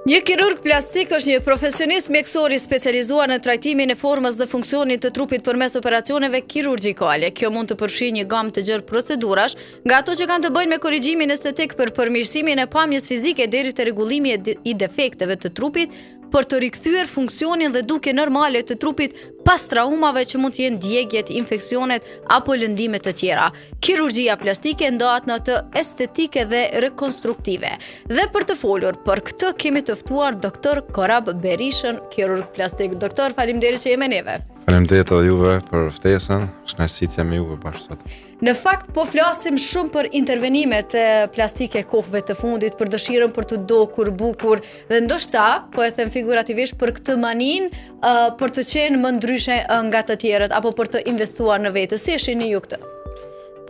Një kirurg plastik është një profesionist mjekësor i specializuar në trajtimin e formës dhe funksionit të trupit përmes operacioneve kirurgjikale. Kjo mund të përfshijë një gamë të gjerë procedurash, nga ato që kanë të bëjnë me korrigjimin estetik për përmirësimin e pamjes fizike deri te rregullimi i defekteve të trupit për të rikthyer funksionin dhe dukjen normale të trupit pas traumave që mund të jenë djegiet, infeksionet apo lëndime të tjera. Kirurgjia plastike ndahet në atë estetike dhe rekonstruktive. Dhe për të folur për këtë kemi të ftuar doktor Korab Berishën, kirurg plastik. Doktor, faleminderit që je me neve. Faleminderit edhe juve për ftesën. Kënaqësi të jem me juve bashkë sot. Në fakt po flasim shumë për intervenimet plastike kohëve të fundit, për dëshirën për t'u dukur bukur dhe ndoshta, po e them figurativisht për këtë maninë, uh, për të qenë më ndryshe nga të tjerët apo për të investuar në vete. Si e shihni ju këtë?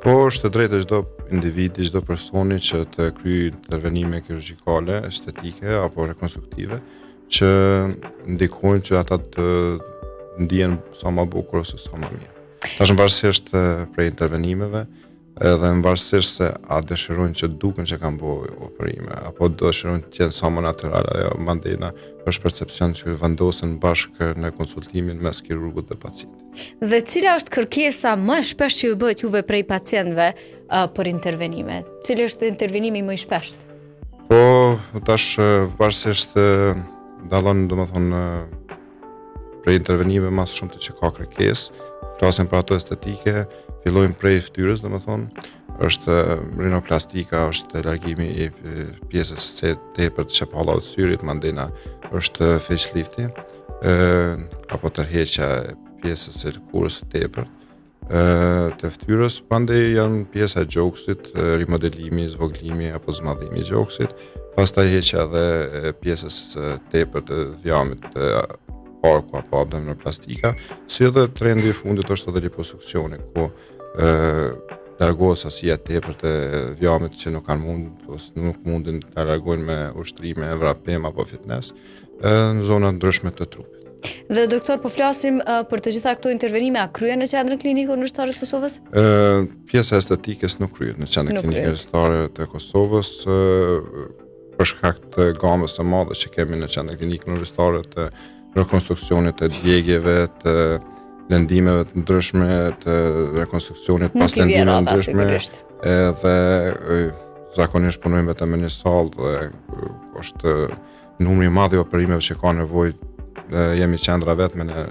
Po është e drejtë e çdo individi, çdo personi që të kryejë intervenime kirurgjikale, estetike apo rekonstruktive, që ndikojnë që ata të ndihen sa më bukur ose sa më mirë. Tash në varësisht prej intervenimeve, edhe në varësisht se a dëshirojnë që duken që kanë bo operime, apo dëshirojnë të jenë sa më natyral, ajo mandena është percepcion që vendosen bashkë në konsultimin mes kirurgut dhe pacientit. Dhe cila është kërkesa më e shpeshtë që ju bëhet juve prej pacientëve uh, për intervenime? Cili është intervenimi më i shpeshtë? Po, tash varësisht dallon, domethonë, prej intervenimeve ma së shumti që ka kërkesë, flasim për ato estetike, fillojmë prej fytyrës, domethonë, është rinoplastika, është largimi i pjesës së tepërt të qepallave të syrit, mandena është facelifti, ë apo tërheqja e pjesës së lëkurës së tepërt, të fytyrës, mandej janë pjesa e gjoksit, rimodelimi, zvoglimi apo zmadhimi i gjoksit, pastaj heqja edhe e pjesës së tepërt të dhjamit të barku apo abdominoplastika, si edhe trendi i fundit është edhe liposuksioni, ku ë largohet sasia e tepërt e dhjamit që nuk kanë mund ose nuk mundin ta largojnë me ushtrime, vrapim apo fitness, në zona të ndryshme të trupit. Dhe doktor, po flasim uh, për të gjitha këto intervenime, a kryhen në Qendrën Klinike Universitare të Kosovës? Ë, pjesa e estetikës nuk kryhet në Qendrën Klinike Universitare të Kosovës, ë për shkak të gamës së madhe që kemi në Qendrën Klinike Universitare të rekonstruksionit të djegieve, të lëndimeve të ndryshme, të rekonstruksionit pas lëndimeve të ndryshme, edhe zakonisht punojmë vetëm në një sallë dhe është numri i madh i operimeve që ka nevojë dhe jemi qendra e vetme në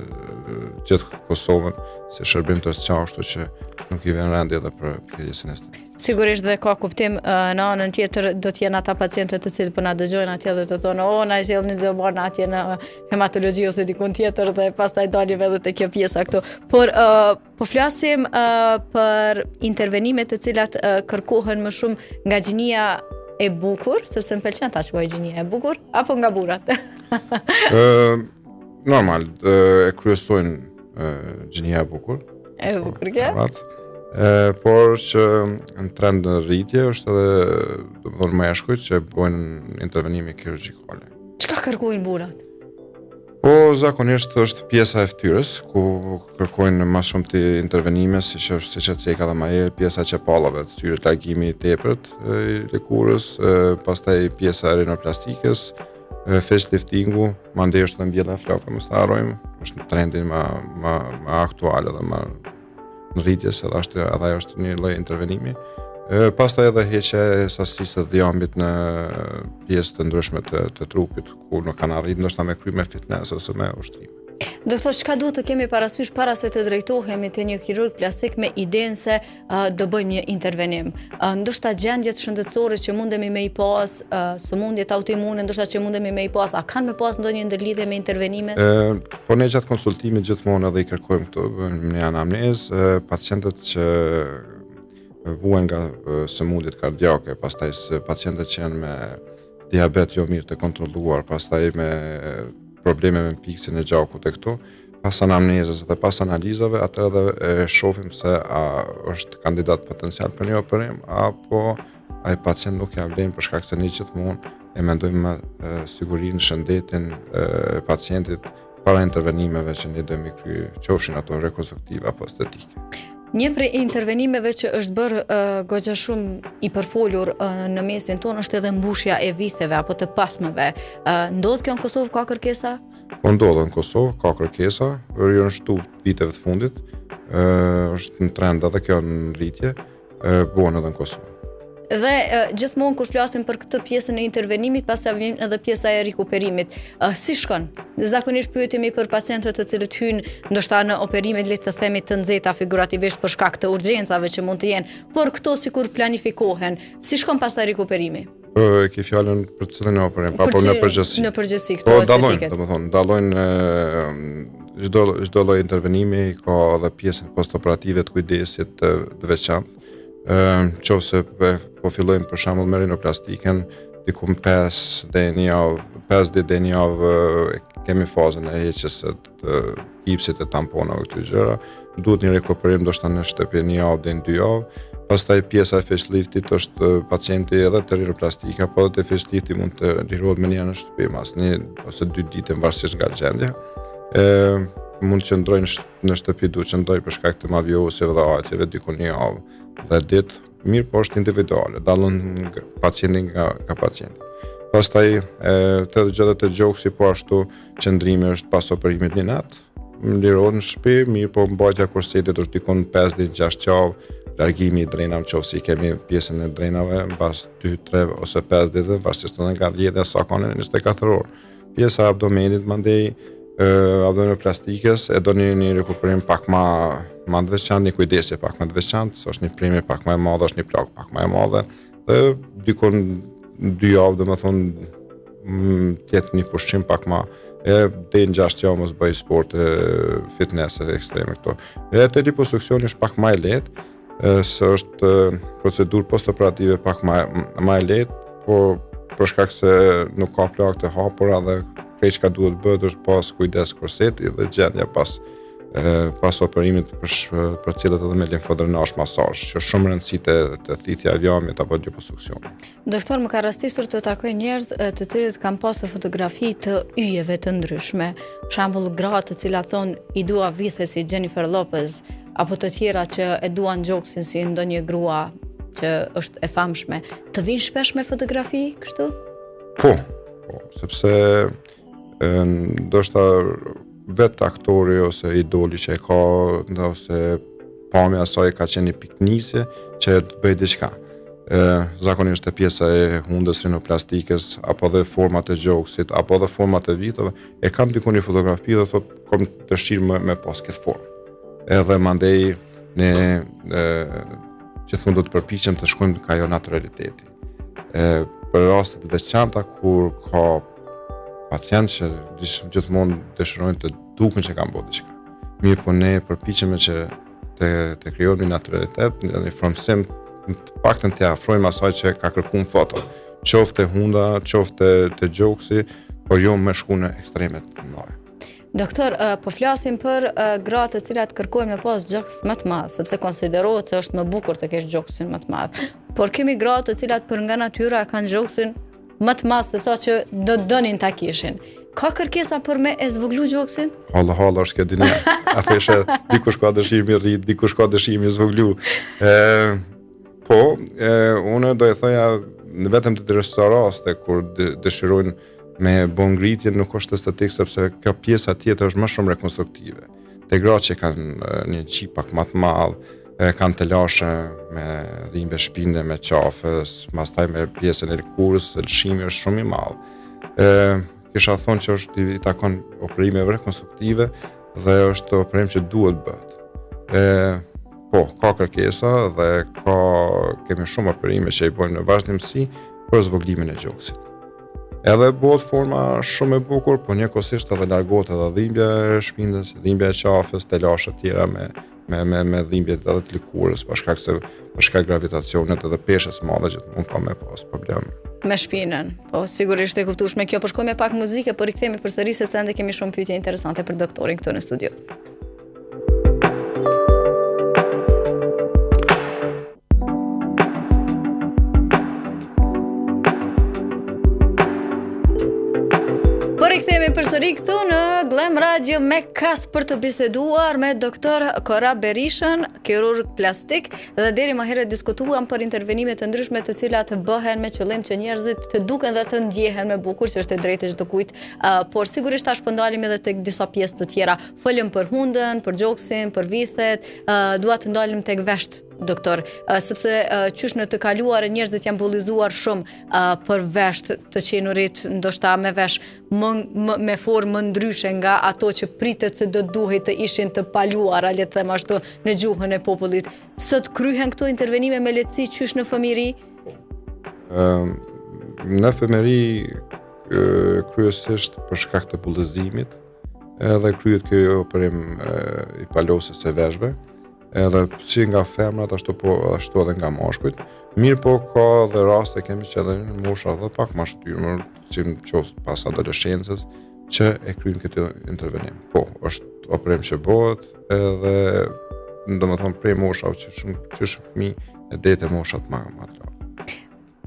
gjithë Kosovën si shërbim të ashtu që nuk i vjen rendi edhe për pjesën estetike. Sigurisht dhe ka kuptim në anën tjetër do të jenë ata pacientët të cilët po na dëgjojnë atje dhe të thonë, "O, na i sjellni çdo barna atje në hematologji ose dikun tjetër" dhe pastaj dalim edhe te kjo pjesa këtu. Por uh, Po flasim uh, për intervenime të cilat uh, kërkohen më shumë nga gjinia e bukur, se s'më pëlqen ta quaj gjinia e bukur, apo nga burrat? Ë normal, e kryesojnë gjinia e bukur. E bukur ke? E, por që në trend në rritje është edhe, domethonë meshkujt që bojnë intervenime kirurgjikale. Çka kërkojnë burrat? Po, zakonisht është pjesa e fytyrës, ku kërkojnë ma shumti intervenime, siç është, siç e ceka dhe ma herët, pjesa e qepallave, të syrit largimi i tepërt i lëkurës, pastaj pjesa e rinoplastikës, faceliftingu, mandej është dhe mbjellja e flokëve, mos ta harrojmë, është në trendin ma, ma, ma aktual edhe ma në rritje, se edhe është, edhe ajo është një lloj intervenimi. E, pastaj edhe heqja e sasisë së dhjamit në pjesë të ndryshme të, të trupit, ku nuk kanë arrit ndoshta me kry me fitness ose me ushtrime. Doktor, çka duhet të kemi parasysh para se të drejtohemi te një kirurg plastik me idenë se uh, do bëjmë një intervenim? Uh, ndoshta gjendjet shëndetësore që mundemi me i pas, uh, sëmundjet autoimune, ndoshta që mundemi me i pas, a kanë me pas ndonjë ndërlidhje me intervenimet? Ë, po ne gjatë konsultimit gjithmonë edhe i kërkojmë këto, bëjmë një anamnezë, pacientët që vuajnë nga sëmundjet kardiake, pastaj pacientët që janë me diabet jo mirë të kontrolluar, pastaj me probleme me mpiksjen e gjakut e këto, pas anamnezës dhe pas analizave, atë edhe e shohim se a është kandidat potencial për një operim, apo ai pacient nuk ja vlen për shkak se ne gjithmonë e mendojmë më sigurinë, shëndetin e pacientit para intervenimeve që ne do me kry, qofshin ato rekonstruktive apo estetike. Një prej intervenimeve që është bërë uh, goxha shumë i përfolur uh, në mesin tonë është edhe mbushja e vitheve apo të pasmeve. Uh, ndodh kjo në Kosovë ka kërkesa? Po ndodh në Kosovë, ka kërkesa, por janë shtu viteve të fundit, uh, është në trend edhe kjo në rritje, bëhen edhe në Kosovë. Dhe gjithmonë kur flasim për këtë pjesën e intervenimit, pastaj vjen edhe pjesa e rikuperimit. Si shkon? Zakonisht pyetemi për pacientët të cilët hyjnë ndoshta në operime le të themi të nxehta figurativisht për shkak të urgjencave që mund të jenë, por këto sikur planifikohen. Si shkon pastaj rikuperimi? E ke fjalën për cilin operim, apo në përgjithësi? Në përgjithësi këto po, dallojnë, domethënë, dallojnë çdo çdo lloj intervenimi ka edhe pjesën postoperative të kujdesit të, të veçantë. Ë, qoftë se po fillojmë për shembull me rinoplastikën, diku 5 deri në javë, 5 ditë deri në javë kemi fazën e heqjes së të gipsit e tamponave këto gjëra, duhet një rikuperim ndoshta në shtëpi një javë deri në dy javë. Pastaj pjesa e faceliftit është pacienti edhe te rinoplastika, po edhe te facelifti mund të lirohet menjëherë në shtëpi mas një ose dy ditë varësisht nga gjendja. Ë mund të qëndrojë në shtëpi, duhet të qëndrojë për shkak të mavijosjeve dhe ajtjeve diku një javë dhe ditë, mirëpo është individuale, dallon nga pacienti nga, nga pacienti. Pastaj e, te gjithë te gjoksi po ashtu qëndrimi është pas operimit një natë, lirohet në shtëpi, mirëpo mbajtja e korsetit është dikun 5 deri 6 javë, largimi i drenave, qoftë se kemi pjesën e drenave, mbas 2, 3 ose 5 ditë, varësisht edhe nga rrjedhja sa ka në 24 orë. Pjesa e abdomenit mandej abdominoplastikës e do një, një rikuperim pak ma ma të veçantë, një kujdesje pak ma të veçantë, se është një prerje pak ma e madhe, është një plagë pak ma e madhe, dhe dikun dy javë, domethonë, mm, të jetë një pushim pak ma, e deri në 6 javë mos bëj sport e fitness e ekstreme këto. E te liposuksioni është pak ma e lehtë, se është procedurë postoperative pak ma, ma e lehtë, por për shkak se nuk ka plagë të hapura dhe krejt çka duhet bëhet është pas kujdes korseti dhe gjendja pas e, pas operimit për përcillet edhe me limfodrenazh masazh, që është shumë rëndësi te, te thithja e dhjamit apo liposuksionit. Doktor, më ka rastisur të takoj njerëz të cilët kanë pasur fotografi të yjeve të ndryshme. Për shembull, gra të cilat thonë i dua vithe si Jennifer Lopez apo të tjera që e duan gjoksin si ndonjë grua që është e famshme. Të vijnë shpesh me fotografi kështu? Po, po, sepse e, ndoshta vetë aktori ose idoli që e ka, ose pamja e saj ka qenë një pikënisje që të bëj diçka. E, zakonisht te pjesa e hundës rinoplastikës, apo dhe format e gjoksit, apo dhe format e vitheve, e kam diku një fotografi dhe thot kom dëshirë me, me pas këtë formë. Edhe mandej ne e, gjithmonë do të përpiqem të shkojmë ka ajo naturaliteti. E, për raste të veçanta kur ka pacient që gjithmonë dëshirojnë të duken që kanë bërë diçka. Mirëpo ne përpiqemi që të, të krijojmë një naturalitet, një, një formësim, të paktën të afrojmë asaj që ka kërku në foto. Qoftë te hunda, qoftë te, te gjoksi, por jo me shku në ekstreme të mëdha. Doktor, po flasim për gratë të cilat kërkojnë me pas gjoks më të madh, sepse konsiderohet se është më bukur të kesh gjoksin më të madh. Por kemi gra të cilat për nga natyra kanë gjoksin më të madh se sa që do të donin ta kishin. Ka kërkesa për me e zvoglu gjoksin? Halla halla është kjo dynja. A feshe, dikush ka dëshirë mi rrit, dikush ka dëshirë mi zvoglu. E, po, e, unë do e thoja në vetëm te disa raste kur dëshirojnë me bo ngritje nuk është estetik sepse kjo pjesa tjetër është më shumë rekonstruktive. Te gratë që kanë një qip pak më të madh, e kanë telashe me dhimbje shpine, me qafës, mastaj me pjesën e lëkurës, lëshimi është shumë i madh. E, kisha thonë që është i takon operimeve rekonstruktive dhe është operim që duhet bëhet. E, po, ka kërkesa dhe ka, kemi shumë operime që i bojmë në vazhdimësi për zvoglimin e gjoksit. Edhe bëhet forma shumë e bukur, po njëkohësisht edhe largohet edhe dhimbja e shpinës, dhimbja e qafës, telashe të tjera me me me me dhimbje edhe të lëkurës, për shkak se për shkak gravitacionit edhe peshës së madhe gjithmonë ka me pas problem. Me shpinën. Po sigurisht e kuptueshme kjo, po shkojmë me pak muzikë, por rikthehemi përsëri sepse ende kemi shumë pyetje interesante për doktorin këtu në studio. rikthehemi përsëri këtu në Glam Radio me kas për të biseduar me doktor Korab Berishën, kirurg plastik dhe deri më herët diskutuam për intervenime të ndryshme të cilat bëhen me qëllim që njerëzit të duken dhe të ndjehen më bukur, që është e drejtë e çdokujt, uh, por sigurisht tash po ndalemi edhe tek disa pjesë të tjera. Folëm për hundën, për gjoksin, për vithet, uh, dua të ndalim tek vesht doktor, sepse qysh në të kaluarën njerëzit janë bullizuar shumë për vesht të qenurit ndoshta me vesh më, më, me formë më ndryshe nga ato që pritet se do duhej të ishin të paluara, le të them ashtu, në gjuhën e popullit. Sot kryhen këto intervenime me lehtësi qysh në fëmijëri? Ëm në fëmijëri kryesisht për shkak të bullizimit, edhe kryhet ky operim i palosjes së veshëve, edhe si nga femrat ashtu po ashtu edhe nga mashkujt. Mirëpo ka edhe raste kemi që edhe në mosha edhe pak ma shtyme, si në qoftë pas adoleshencës, që e kryjnë këtë intervenim. Po, është operim që bëhet edhe domethonë prej moshave që shumë që shumë fëmi e deri te moshat ma ma të larta.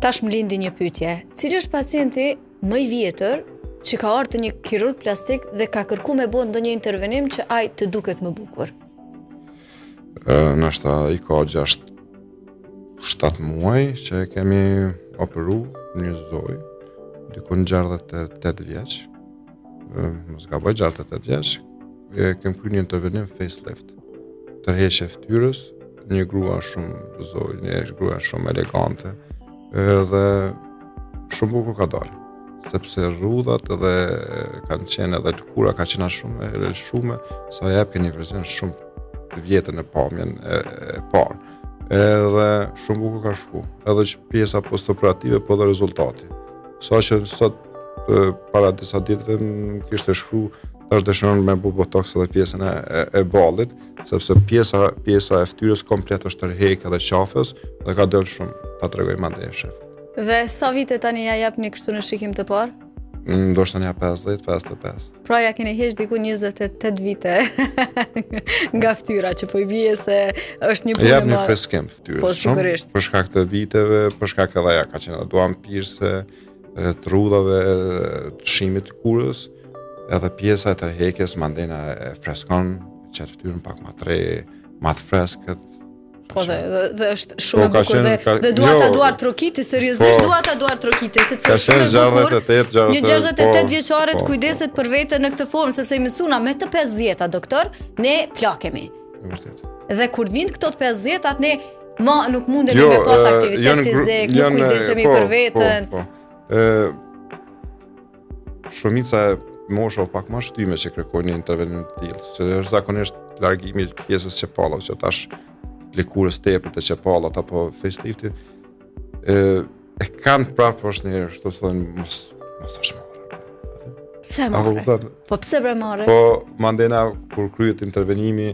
Tash më lindi një pyetje. Cili është pacienti më i vjetër që ka ardhur te një kirurg plastik dhe ka kërku me bo ndonjë intervenim që ai të duket më bukur? Ë, nashta i ka 6 7 muaj që e kemi operu një zonjë, dikun 68 vjeç. Ë, mos gaboj 68 vjeç, e kem kry një intervenim facelift. Tërheqje fytyrës, një grua shumë zonjë, një grua shumë elegante, edhe shumë bukur ka dalë sepse rrudhat edhe kanë qenë edhe lëkura ka qenë shumë e lëshume, sa jepke një verzion shumë të vjetër në pamjen e, e parë. Edhe shumë bukur ka shku, edhe që pjesa postoperative, po dhe rezultati. Sa që sot para disa ditëve më kishte shkru tash dëshiron me bu botox edhe pjesën e, e, e ballit, sepse pjesa pjesa e fytyrës komplet është tërhek edhe qafës dhe ka dalë shumë, ta tregoj mandej shef. Dhe sa vite tani ja jepni kështu në shikim të parë? Mm, ndoshta nja 50, 55. Pra ja keni heq diku 28 vite nga fytyra që po i bie se është një punë e madhe. Jep një freskim fytyrës. Po sigurisht. Për shkak të viteve, për shkak edhe ja ka qenë duhanpirëse, të rrudhave, të lëshimit të lëkurës, edhe pjesa e tërhekjes mandena e freskon, qet fytyrën pak ma të re, ma të freskët. Po dhe, dhe, dhe është shumë po, e bukur dhe, ka, dhe dua jo, ta duartrokiti, seriozisht po, dua ta duartrokiti, sepse është shumë e bukur. 68, një 68 po, vjeçare të po, kujdeset po. për veten në këtë formë, sepse i mësuna me të 50-ta doktor, ne plakemi. Vërtet. Dhe kur vijnë këto të 50-tat ne Ma nuk mundemi jo, me pas aktivitet fizik, nuk kujdesemi po, për po, veten. Po, po. Ë shumica e moshave pak më shtyme që kërkojnë një intervenim të tillë, se është zakonisht largimi i pjesës qepallave, që tash lëkurës tepër të qepallat apo faceliftit, ë e kanë prapë është një, kështu thonë, mos mos është marre. Pse marre? Po pse bre marre? Po mandena kur kryhet intervenimi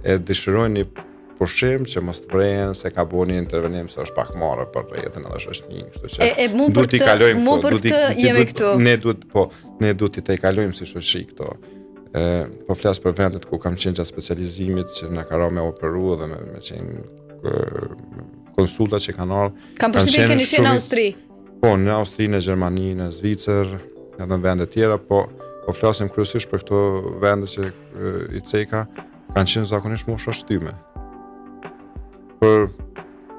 e dëshirojnë një pushim që mos të vrehen se ka bo një intervenim se është pak marre për rrethin edhe shoqërinë, kështu që e, e mu për këtë, kalojmë mu për këtë jemi këtu. Ne duhet po, ne duhet t'i tejkalojmë si shoqëri këto. E, po flas për vendet ku kam qenë gjatë specializimit që na ka ra me operu dhe me, me qenë konsulta që kanë ardhur. Kam përshtypjen keni qenë në Austri. Po, në Austri, në Gjermani, në Zvicër, edhe në vende tjera, po po flasim kryesisht për këto vende që i ceka, kanë qenë zakonisht mosha shtyme. Për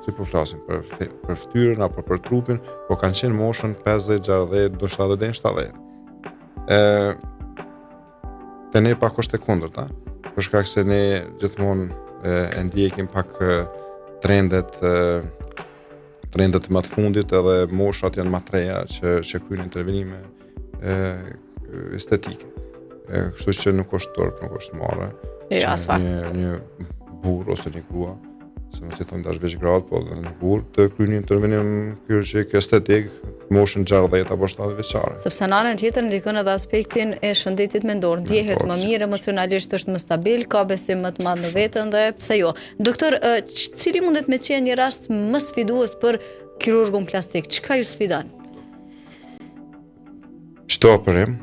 si po flasim për për fytyrën apo për trupin, po kanë qenë moshën 50, 60, ndoshta edhe deri në 70. Ë te ne pak është e kundërta, për shkak se ne gjithmonë e, e ndjekim pak trendet e, trendet më të fundit edhe moshat janë më të reja që që kryejnë intervenime e, estetike. E, kështu që nuk është turp, nuk është marre. Jo, aspak. Një një burrë ose një grua, se mos i thonë tash veç gratë, po edhe një burrë të kryejë një intervenim kirurgjik estetik, moshën 60 apo 70 vjeçare. Sepse në anën tjetër ndikon edhe aspektin e shëndetit mendor, ndjehet po, më mirë emocionalisht është më stabil, ka besim më të madh në veten dhe pse jo. Doktor, cili mundet me qenë një rast më sfidues për kirurgun plastik? Çka ju sfidon? Çdo operim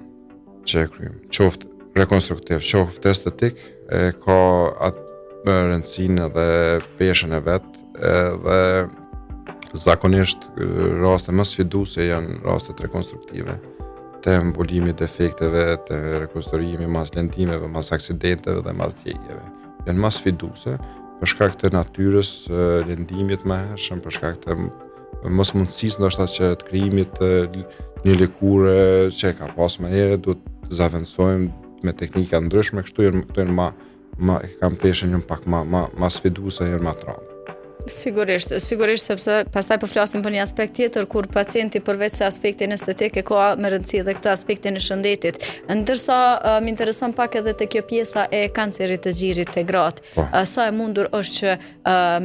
që e kryjmë, qoftë rekonstruktiv, qoftë estetik, e ka atë rëndësinë dhe peshën e vet, edhe zakonisht raste më sfiduese janë rastet rekonstruktive. te mbulimi i defekteve, te rekonstruimi mas lëndimeve, mas aksidenteve dhe mas djegieve. Janë ma sfiduse për shkak të natyrës lëndimit më hershëm, për shkak të mosmundësisë ndoshta që të krijimit të një lëkure që e ka pas më herët, duhet të zavendësojmë me teknika ndryshme, kështu janë këto janë ma ma e kanë peshën janë pak ma ma ma sfiduese janë ma të rënda. Sigurisht, sigurisht sepse pastaj po flasim për një aspekt tjetër kur pacienti përveç se aspektin estetik e ka me rëndësi edhe këtë aspektin e shëndetit. Ndërsa më intereson pak edhe te kjo pjesa e kancerit të gjirit te gratë. Po. Sa e mundur është që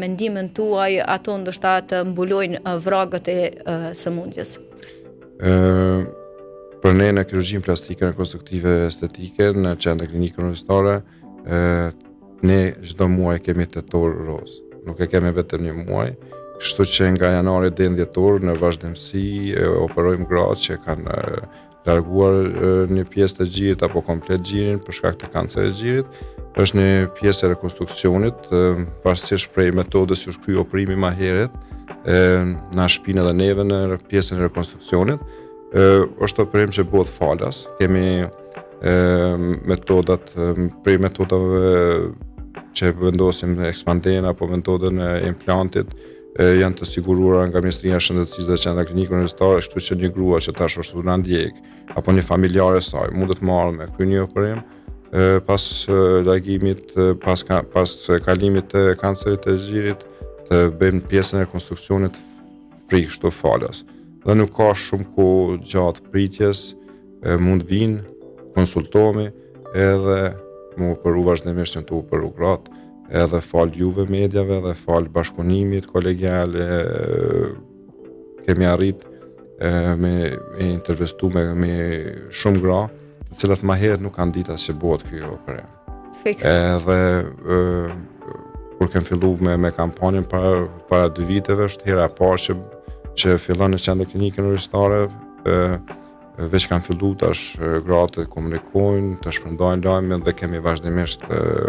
me ndihmën tuaj ato ndoshta të mbulojnë vragët e sëmundjes? Ë për ne në kirurgjinë plastike, rekonstruktive estetike në qendrën klinike universitare, ë ne çdo muaj kemi tetor roz. Nuk e kemi vetëm një muaj, kështu që nga janari deri në dhjetor në vazhdimësi operojmë gratë që kanë larguar një pjesë të gjirit apo komplet gjirin për shkak të kancerit të gjirit. Është një pjesë e rekonstruksionit, varësisht prej metodës që është kry operimi ma herët, e, na shpin edhe neve në pjesën e rekonstruksionit. E, është operim që bëhet falas, kemi e, metodat, prej metodave që vendosim ekspanden apo metodën e implantit, e, janë të siguruara nga Ministria e Shëndetësisë dhe Qendra Klinike Universitare, kështu që një grua që tash është tu na ndjek apo një familjar e saj mundet me ardhë me kry një operim e, pas largimit pas ka, pas kalimit të kancerit të gjirit të bëjmë pjesën e rekonstruksionit free kështu falas. Dhe nuk ka shumë kohë gjatë pritjes, e, mund vinë, konsultohemi edhe mu operu vazhdimisht janë tu operu gratë edhe falë juve mediave dhe falë bashkëpunimit kolegial e, kemi arrit e, me, me intervistu me, me shumë gra të cilat ma herët nuk kanë ditë as që bëhet ky operim. Fiks. Edhe e, kur kem fillu me, me kampanjën para, para dy viteve, është hera e parë që, që fillon në qendër klinike universitare, e, veç kanë fillu tash gratë të komunikojnë, të shpërndajnë lajmin dhe kemi vazhdimisht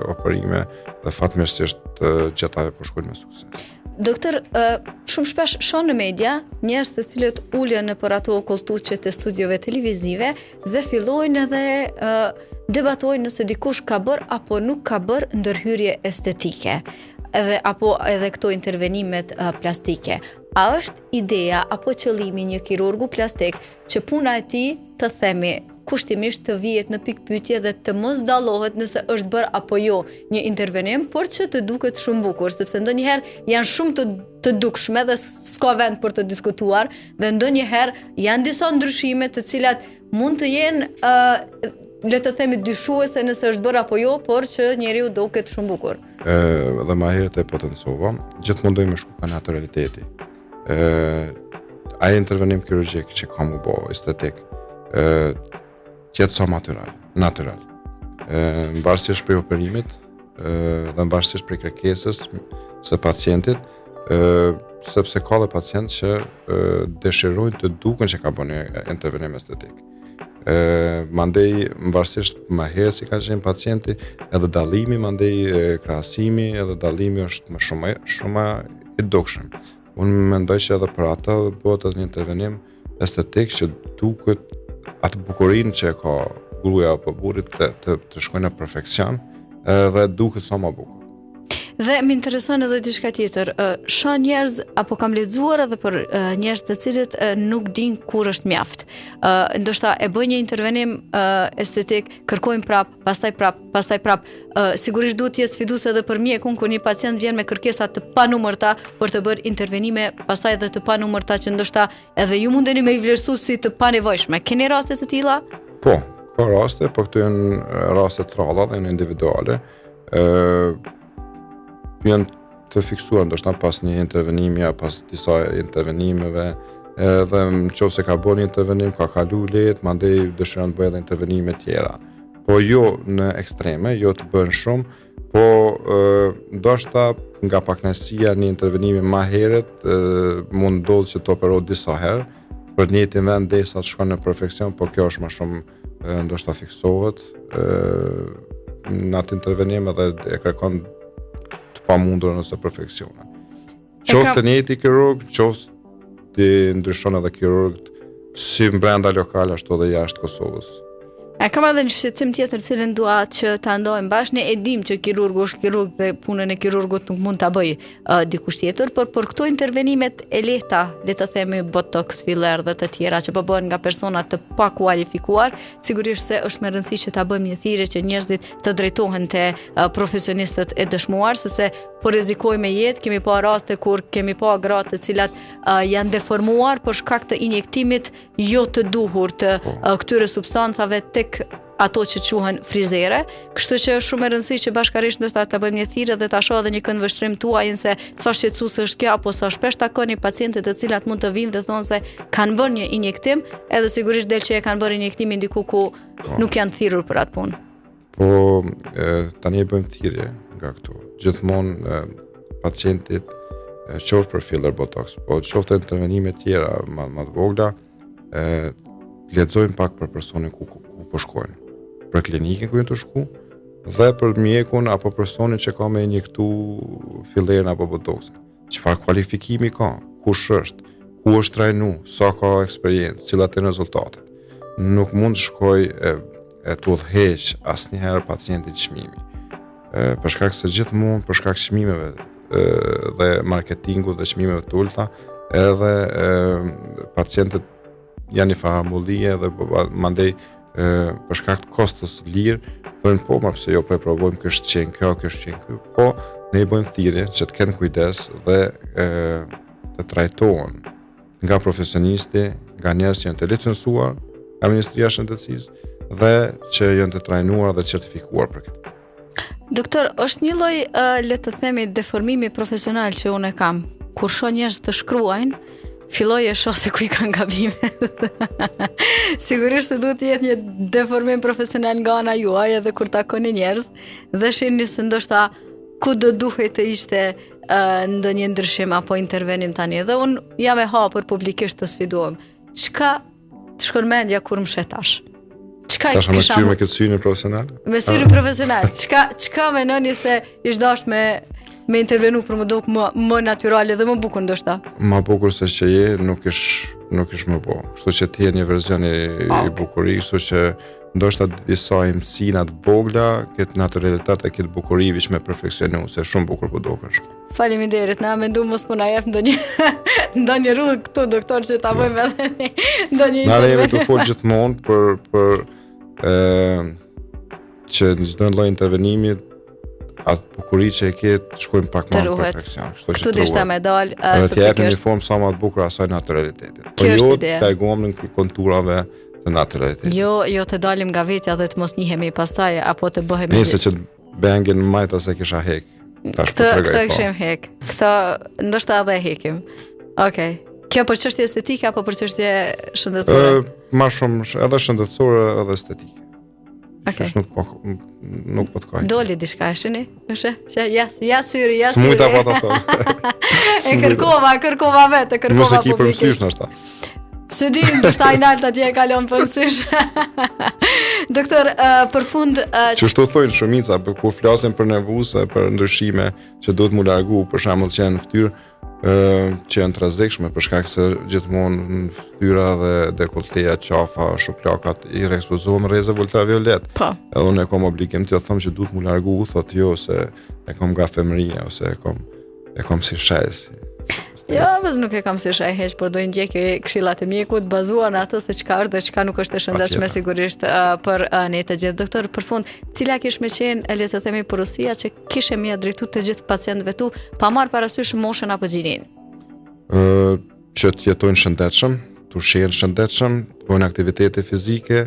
operime dhe fatmirësisht të gjitha po shkojnë me sukses. Doktor, shumë shpesh shoh në media njerëz të cilët ulen nëpër ato kolltuqet e studiove televizive dhe fillojnë edhe debatojnë nëse dikush ka bërë apo nuk ka bërë ndërhyrje estetike edhe apo edhe këto intervenimet plastike. A është ideja apo qëllimi i një kirurgu plastik që puna e tij, të themi, kushtimisht të vihet në pikëpyetje dhe të mos dallohet nëse është bërë apo jo një intervenim, por që të duket shumë bukur, sepse ndonjëherë janë shumë të të dukshme dhe s'ka vend për të diskutuar dhe ndonjëherë janë disa ndryshime të cilat mund të jenë uh, le të themi dyshuese nëse është bërë apo jo, por që njeriu duket shumë bukur. Ë dhe ma herët e potencova, gjithmonë dojmë me shku ka naturaliteti. Ë ai intervenim kirurgjik që ka mu bo estetik, ë të jetë sa natyral, natyral. Ë varësisht prej operimit, ë dhe varësisht prej kërkesës së pacientit, ë sepse ka dhe pacient që ë dëshirojnë të duken që ka bërë një intervenim estetik. Ë mandej varësisht më herët si ka qenë pacienti, edhe dallimi mandej krahasimi, edhe dallimi është më shumë shumë i dukshëm. Unë mendoj që edhe për atë bëhet edhe një intervenim estetik që duket atë bukurinë që e ka gruaja apo burri të të, të shkojë në perfeksion edhe duket sa më bukur. Dhe më intereson edhe diçka tjetër. Shoh njerëz apo kam lexuar edhe për njerëz të cilët nuk dinë kur është mjaft. Ndoshta e bëjnë një intervenim estetik, kërkojnë prap, pastaj prap, pastaj prap. Sigurisht duhet të jetë sfiduese edhe për mjekun kur një pacient vjen me kërkesa të panumërta për të bërë intervenime, pastaj edhe të panumërta që ndoshta edhe ju mundeni me i vlerësu si të panevojshme. Keni raste të tilla? Po, ka raste, por këto janë raste të rralla dhe janë individuale. ë janë të fiksuar ndoshta pas një intervenimi apo pas disa intervenimeve, edhe në qoftë se ka bërë një intervenim, ka kalu lehtë, mandej dëshiron të bëjë edhe intervenime tjera. Po jo në ekstreme, jo të bëhen shumë, po e, ndoshta nga pakënaqësia një intervenimi ma herët e, mund ndodhë që të operohet disa herë, për të njëjtin vend derisa të shkon në perfeksion, po kjo është më shumë ndoshta fiksohet në atë intervenim edhe e kërkon të pamundurën ose perfeksionin. Qoftë të njëjti kirurg, qoftë të ndryshon edhe kirurg. si brenda lokal ashtu edhe jashtë Kosovës. E kam edhe një shqetësim tjetër të cilin dua që ta ndajmë bashkë. Ne e dim që kirurgu është kirurg dhe punën e kirurgut nuk mund ta bëjë uh, dikush tjetër, por për këto intervenimet e lehta, le të themi botox, filler dhe të tjera që po bëhen nga persona të pakualifikuar, sigurisht se është me rëndësi që ta bëjmë një thirrje që njerëzit të drejtohen te uh, profesionistët e dëshmuar, sepse po rrezikojmë me jetë, kemi pa raste kur kemi pa gra të cilat uh, janë deformuar për shkak të injektimit jo të duhur të po. uh, këtyre substancave tek ato që quhen frizere, kështu që është shumë e rëndësishme që bashkarisht ndoshta ta bëjmë një thirrje dhe ta shoh edhe një këndvështrim tuajin se sa shqetësuese është kjo apo sa shpesh takoni pacientë të cilat mund të vinë dhe thonë se kanë bërë një injektim, edhe sigurisht del që e kanë bërë injektimin diku ku po. nuk janë thirrur për atë punë. Po, e, tani e bëjmë thirrje nga këtu. Gjithmonë e, pacientit e, qoftë për filler botox, po qoftë intervenime tjera më, më të vogla, e, lexojnë pak për personin ku, ku, ku po shkojnë. Për klinikën ku janë tu shku dhe për mjekun apo personin që ka me injektu fillerin apo botoxin. Çfarë kualifikimi ka, kush është, ku është trajnu, sa ka eksperiencë, cilat janë rezultatet. Nuk mund të shkoj e, e të udhëheq asnjëherë pacientin çmimi. E, për shkak se gjithmonë për shkak çmimeve e, dhe marketingut dhe çmimeve të ulta, edhe e, pacientët janë një farë amullie dhe po, po, mandej e, për shkak të kostos së lirë, thonë po, ma pse jo po e provojmë kish qenë kjo, kish qenë kjo. Po ne i bëjmë thirrje që të kenë kujdes dhe e, të trajtohen nga profesionisti, nga njerëz që janë të licencuar nga Ministria e Shëndetësisë dhe që janë të trajnuar dhe certifikuar për këtë. Doktor, është një lloj, uh, le të themi, deformimi profesional që unë e kam. Kur shoh njerëz të shkruajnë, filloj e shoh se ku i kanë gabimet. Sigurisht se duhet të jetë një deformim profesional nga ana juaj edhe kur takoni njerëz dhe shihni se ndoshta ku do duhej të ishte uh, ndonjë ndryshim apo intervenim tani. Dhe unë jam e hapur publikisht të sfidohem. Çka të shkon mendja kur më sheh tash? Çka i kisha me këtë syrin profesional? Me syrin ah. profesional. Çka çka menoni se ish dasht me me intervenu për m'u dok më më natyrale dhe më bukur ndoshta? Më bukur se që je, nuk ish nuk ish me bo. Kështu që ti je një version i, ah, i bukurisë, kështu që ndoshta disa imtësina të vogla, këtë natyralitet e këtë bukuri veç me perfekcionu, se shumë bukur po dokesh. Faleminderit, na mendu mos po na jep ndonjë ndonjë rrugë këtu doktor që ta bëjmë edhe ne ndonjë Na jemi tu fol gjithmonë për për ë që në çdo lloj intervenimi atë bukuri që e ke të shkojmë pak më në perfeksion. Kështu që këtu deshta me dal, uh, sepse kjo është një formë sa më të bukur asaj naturalitetit. Po jo të largohem në konturave të naturalitetit. Jo, jo të dalim nga vetja dhe të mos njihemi pastaj apo të bëhemi. Nëse që Bengin majta se kisha hek. Tash po tregoj. Këtë po. kishim hek. Këtë ndoshta edhe e hekim. Okej. Okay. Kjo për çështje estetike apo për çështje shëndetësore? Ë, më shumë edhe shëndetësore edhe estetike. Okej. Okay. Nuk po nuk po të kaj. Doli diçka e shini? Është? Që ja, ja syri, ja syri. S'mujta pa ta thënë. e kërkova, kërkova vetë, e kërkova publikisht. Mos e ki për mësysh ndoshta. S'e di, ndoshta ai nalt atje e kalon për mësysh. Doktor, uh, për fund... Uh, Qështu thojnë shumica, për kur flasin për nevuse, për ndryshime që duhet mu largu, për shembull që janë në fytyrë, uh, që janë të rrezikshme, për shkak se gjithmonë në fytyra dhe dekolteja, qafa, shuplakat, i ekspozohen rrezeve ultraviolet. Po. Edhe unë e kom obligim të them që duhet mu largu, thot jo, se e kom nga femëria, ose e kom E kom si shej. Jo, veç nuk e kam si shej hiç, por do i ndjek këshillat e mjekut bazuar në atë se çka është dhe çka nuk është e shëndetshme sigurisht uh, për uh, ne të gjithë. Doktor, për fund, cila kish me qenë, le të themi porosia që kishe me ia drejtu të gjithë pacientëve tu, pa marrë parasysh moshën apo gjininë? Ë, që të jetojnë shëndetshëm, të ushqehen shëndetshëm, të bëjnë aktivitete fizike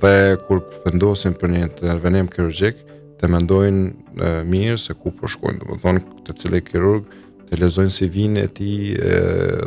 dhe kur vendosin për një intervenim kirurgjik, të mendojnë mirë se ku po shkojnë, domethënë te cili kirurg të lexojnë CV-në e tij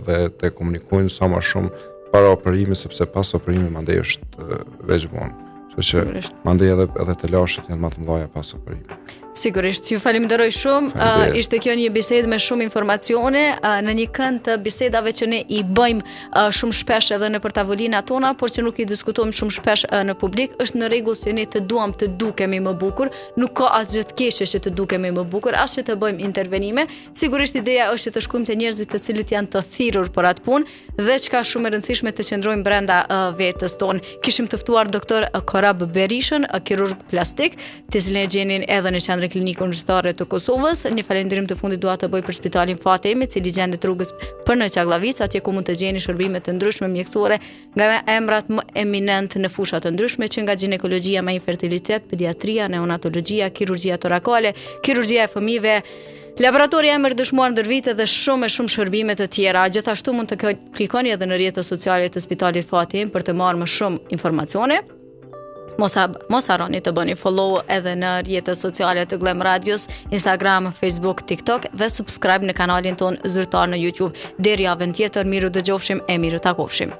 dhe të komunikojnë sa më shumë para operimit sepse pas operimit mandej është veç vonë. Kështu që mandej edhe edhe telashet janë më të mëdha pas operimit. Sigurisht, ju faleminderoj shumë. Uh, ishte kjo një bisedë me shumë informacione uh, në një kënd të bisedave që ne i bëjmë uh, shumë shpesh edhe nëpër tavolina tona, por që nuk i diskutojmë shumë shpesh uh, në publik. Është në rregull që ne të duam të dukemi më bukur, nuk ka asgjë të keqe që të dukemi më bukur, as që të bëjmë intervenime. Sigurisht ideja është që të shkojmë te njerëzit të cilët janë të thirrur për atë punë dhe çka është shumë e rëndësishme të qëndrojmë brenda uh, vetes tonë. Kishim të ftuar doktor Korab Berishën, kirurg plastik, të cilin e gjeni edhe në Qendrën Klinike Universitare të Kosovës. Një falënderim të fundit dua të bëj për spitalin Fati im, i cili gjendet rrugës për në Çagllavicë, atje ku mund të gjeni shërbime të ndryshme mjekësore nga emrat më eminent në fusha të ndryshme, që nga gjinekologjia me infertilitet, pediatria, neonatologjia, kirurgjia torakale, kirurgjia e fëmijëve, Laboratori emër dëshmuar ndër vite dhe shumë e shumë shërbime të tjera. Gjithashtu mund të klikoni edhe në rrjetet sociale të Spitalit Fati Im për të marrë më shumë informacione. Mos, ha, mos harroni të bëni follow edhe në rrjetet sociale të Glam Radios, Instagram, Facebook, TikTok dhe subscribe në kanalin tonë zyrtar në YouTube. Deri javën tjetër, mirë u dëgjofshim e mirë u takofshim.